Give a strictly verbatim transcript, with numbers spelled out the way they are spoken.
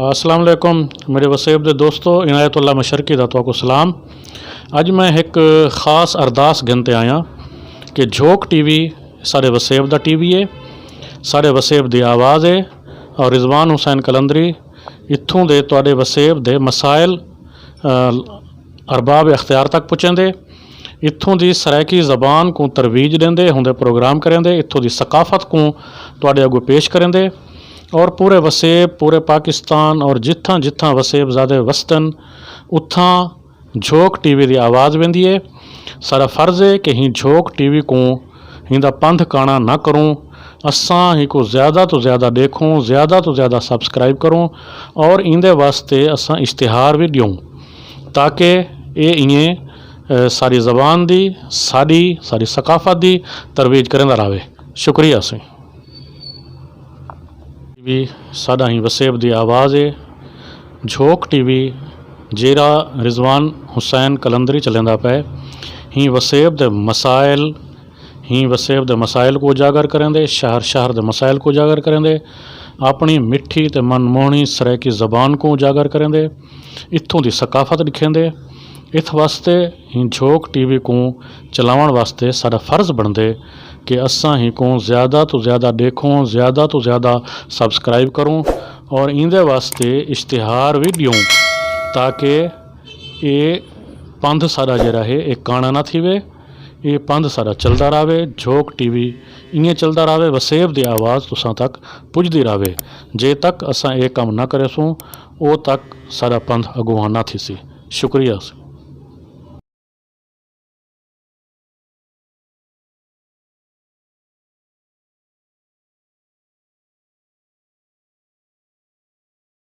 السلام علیکم میرے وسیب دے دوستو، عنایت اللہ مشرقی دا تہاکوں سلام۔ اڄ میں ہک خاص ارداس گھن تے آیاں کہ جھوک ٹی وی ساݙے وسیب دا ٹی وی ہے، ساݙے وسیب دی آواز ہے، اور رضوان حسین قلندری اتھوں دے تہاݙے وسیب دے مسائل، آ، ارباب اختیار تک پچیندے، اتھوں دی سرائیکی زبان کوں ترویج ݙیندے ہوندے پروگرام کریندے، اتھوں دی ثقافت کوں تہاݙے اڳوں پیش کریندے، اور پورے وسیب، پورے پاکستان اور جتھاں جتھاں وسیب زادے وسدن، اتھاں جھوک ٹی وی دی آواز ویندی ہے۔ ساݙا فرض ہے کہ ہیں جھوک ٹی وی کوں ہیندا پندھ کاݨا نہ کروں، اساں ہیکوں زیادہ توں زیادہ ݙیکھوں، زیادہ توں زیادہ سبسکرائب کروں، اور ایندے واسطے اساں اشتہار وی ݙیوں، تاکہ اے ایئیں، اے، ساݙی زبان دی، ساݙی، ساݙی ثقافت دی ترویج کریندا رہوے۔ شکریہ سئیں۔ ٹی وی ساݙا ہیں وسیب دی آواز ہے۔ جھوک ٹی وی جیڑھا رضوان حسین قلندری چلیندا پئے، ہیں وسیب دے مسائل، ہیں وسیب دے مسائل کوں اجاگر کریندے، شہر شہر دے مسائل کوں اجاگر کریندے، اپݨی مٹھی تے من موہݨی سرائیکی زبان کوں اجاگر کریندے، اتھوں دی ثقافت ݙکھیندے۔ اتھ واسطے ہیں جھوک ٹی وی کوں چلاوݨ واسطے ساݙا فرض بݨدے کہ اساں ہیکوں زیادہ توں زیادہ ݙیکھوں، زیادہ توں زیادہ سبسکرائب کروں، اور ایندے واسطے اشتہار وی ݙیوں، تاکہ اے پندھ ساݙا جیڑھا ہے اے کاݨا نہ تھیوے۔ اے پندھ ساݙا چلدا رہوے، جھوک ٹی وی ایئیں چلدا رہوے، وسیب دی آواز تساں تک پڄدی رہوے۔ جے تک اساں اے کم نہ کریسوں، او تک ساݙا پندھ اڳونہاں نہ تھیسی۔ شکریہ۔